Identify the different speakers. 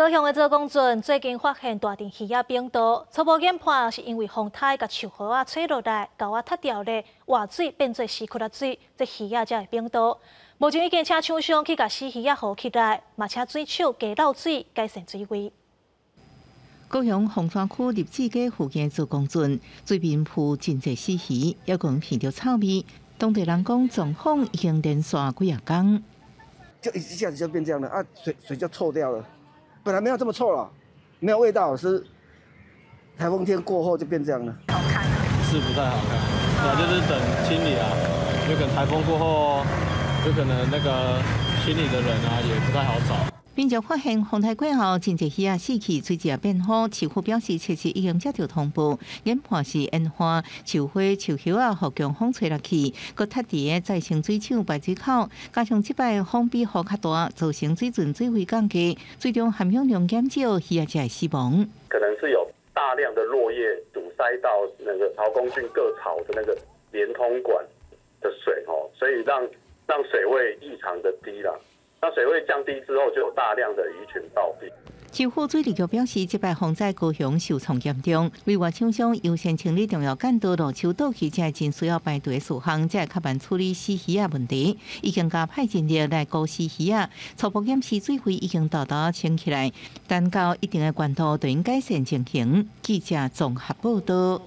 Speaker 1: 高雄的左公圳最近發現大陣魚仔病毒，初步研判是因為風颱共樹葉仔吹落來，溝仔塞掉咧，活水變做死窟仔水，這魚仔才會病毒。目前已經請廠商去共死魚仔護起來，嘛請水廠加漏水改善水位。
Speaker 2: 高雄鳳山區立志街附近的左公圳水面浮真濟死魚，猶閣聞著臭味。當地人講，狀況已經連續幾仔工。
Speaker 3: 就一下子就變這樣了啊！水就臭掉了。本來沒有這麼臭了，沒有味道，是颱風天過後就變這樣了。
Speaker 4: 好看。
Speaker 5: 是不太好看，對，就是等清理啊，有可能颱風過後，有可能那個清理的人啊也不太好找。
Speaker 2: 民眾發現風颱過後，真濟魚仔死去，水質也變好。市府表示，測試已經接到通報，研判是煙花、樹花、樹葉仔予強風吹落去，閣塞佇个再生水廠排水口，加上這擺風比雨較大，造成水準水位降低，水中含氧量減少，魚仔才會死亡。
Speaker 6: 可能是有大量的落葉堵塞到那個曹公圳各槽的那個連通管的水哦，所以讓水位異常的低啦。那水位降低之後，就有大量的魚群暴斃。
Speaker 2: 市府水利局表示，這擺風災高雄受創嚴重，委託廠商優先清理重要幹道路樹倒去，這真需要排除的事項，才會較慢處理死魚仔問題。已經加派人力來顧死魚仔，初步檢視水位已經沓沓升起來，等到一定的懸度，就應改善情形。記者綜合報道。